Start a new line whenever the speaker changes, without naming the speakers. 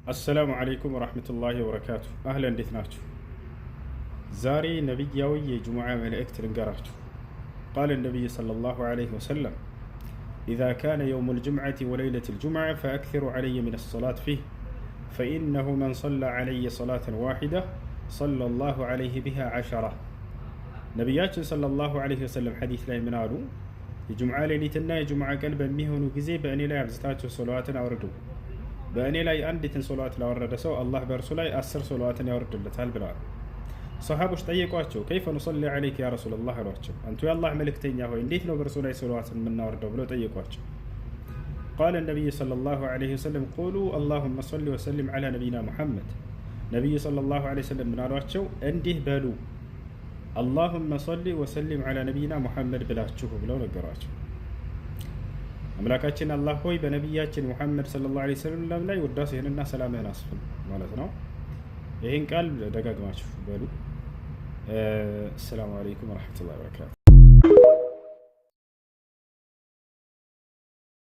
السلام عليكم ورحمة الله وبركاته። أهلا፣ እንዴት ናችሁ? ዛሬ ነቢያዊ የጅሙዓ መልእክት ልንገራችሁ። قال النبي صلى الله عليه وسلم: إذا كان يوم الجمعة وليلة الجمعة فأكثروا علي من الصلاة فيه، فإنه من صلى علي صلاة واحدة صلى الله عليه بها عشرة። ነቢያችን صلى الله عليه وسلم ሐዲስ ላይ ምን አሉ? የጅሙዓ ሌሊትና የጅሙዓ ቀን በሚሆኑ ጊዜ በእኔ ላይ አብዝታችሁ ሶለዋትን አውርዱ። በእኔ ላይ አንዲትን ሶለዋት ላወረደ ሰው አላህ በእርሱ ላይ 10 ሶለዋትን ያወርድለታል ብለዋል። ሰሓቦች ጠየቋቸው። كيف نصلي عليك يا رسول الله አሏቸው። አንቱ የአላህ መልእክተኛ ሆይ፣ እንዴት ነው በእርሱ ላይ ሶለዋትን የምናወርደው ብለው ጠየቋቸው። قال النبي صلى الله عليه وسلم: قولوا اللهم صل وسلم على نبينا محمد። ነቢዩ صلى الله عليه وسلم ምን አሏቸው? እንዲህ በሉ፣ اللهم صل وسلم على نبينا محمد ብላችሁ ብለው ነገሯቸው። አምላካችን አላህ ሆይ፣ በነቢያችን ሙሐመድ صلى الله عليه وسلم ላይ ውዳሴህንና ሰላምህን አስፍን ማለት ነው። ይህን ቃል ደጋግማችሁ በሉ። السلام عليكم ورحمة الله وبركاته።